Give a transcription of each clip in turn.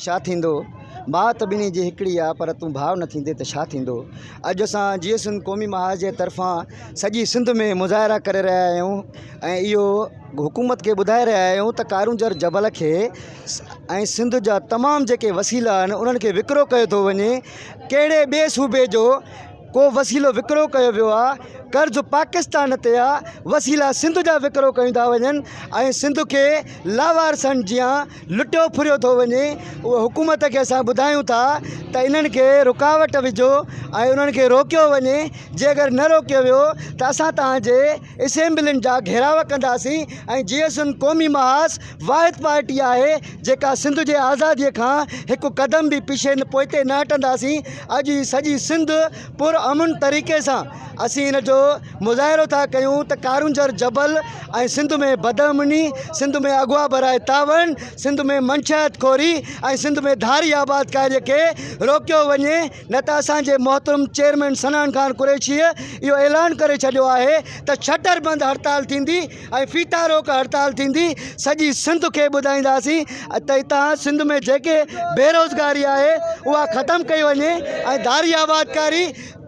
ڇا ٿيندو؟ ماء ته ٻنهي جي هڪڙي آ پر تون ڀاء نه ٿيندي ته ڇا ٿيندو؟ اڄ اسان جيئي سنڌ قومي محاذ جي طرفان سڄي سنڌ ۾ مظاهرا ڪري رهيا آهيون ۽ اهو حڪومت کي ٻڌائي رهيا آهيون ته ڪارونجهر جبل کي ۽ سنڌ جا تمام جيڪي وسيلا آهن انهن کي وڪرو ڪيو ٿو وڃي ڪهڙي ٻئي صوبي جو ڪو وسيلو وڪرو ڪيو ويو آ قرض پاڪستان تي آ وسيلا سنڌ جا وڪرو ڪيون ٿا وڃن ۽ سنڌ کي لاوارثن جيان لٽيو ڦريو ٿو وڃي اهو حڪومت کي اسان ٻڌايون ٿا ته انهن کي رڪاوٽ وجهو ۽ انهن کي روڪيو وڃي جي اگر نه روڪيو ويو ته اسان توهان جي اسيمبلين جا گهيراء ڪنداسين ۽ جي ايس اين قومي محاذ واحد پارٽي آهي جيڪا سنڌ جي آزادي کان هڪ قدم به پڇي پوئتي نه هٽنداسين اڄ هي سڄي سنڌ پر امن طريقي سان اسين ان جو مظاهرو ٿا ڪيون ته ڪارونجهر جبل ۽ سنڌ ۾ بدامني سنڌ ۾ اغوا براء تعاون سنڌ ۾ منشيات خوري ۽ سنڌ ۾ ڌاري آبادڪاري کي روڪيو وڃي نه ته اسان جي محترم چيئرمين صنعان خان قريشيء اهو اعلان ڪري ڇڏيو آهي ته شٽر بند هڙتال ٿيندي ۽ ڦيٿا روڪ هڙتال ٿيندي سڄي سنڌ کي ٻڌائينداسين ته هتان سنڌ ۾ جيڪي بيروزگاري آهي اها ختم ڪئي وڃي ۽ ڌاري آبادڪاري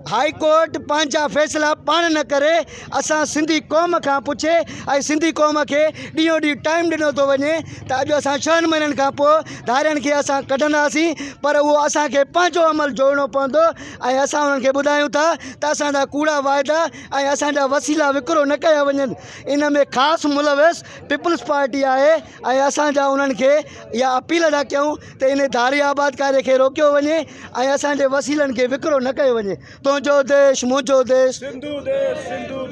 هائي ڪورٽ پنهنجا فيصلا پاڻ نه ڪري اسان سنڌي قوم کان پڇي ۽ سنڌي قوم کي ڏينهون ڏينهن ٽائيم ڏنو ٿو وڃي ته اڄ اسان ڇهن مهينن کان پوء ڌارين کي اسان ڪڍنداسين پر اهو اسان کي پنهنجو عمل جوڙڻو پوندو ۽ اسان انهن کي ٻڌايون ٿا ته اسان جا ڪوڙا واعدا ۽ اسان جا وسيلا وڪرو نه ڪيا وڃن ان ۾ خاص ملوث پيپلز پارٽي آهي ۽ اسان جا انهن کي اها اپيل ٿا ڪيون ته ان ڌاري آبادڪاري کي روڪيو وڃي ۽ اسان جي وسيلن کي وڪرو نه ڪيو وڃي تنهنجو ديش منهنجو ديش. سنڌو ديش سنڌو ديش.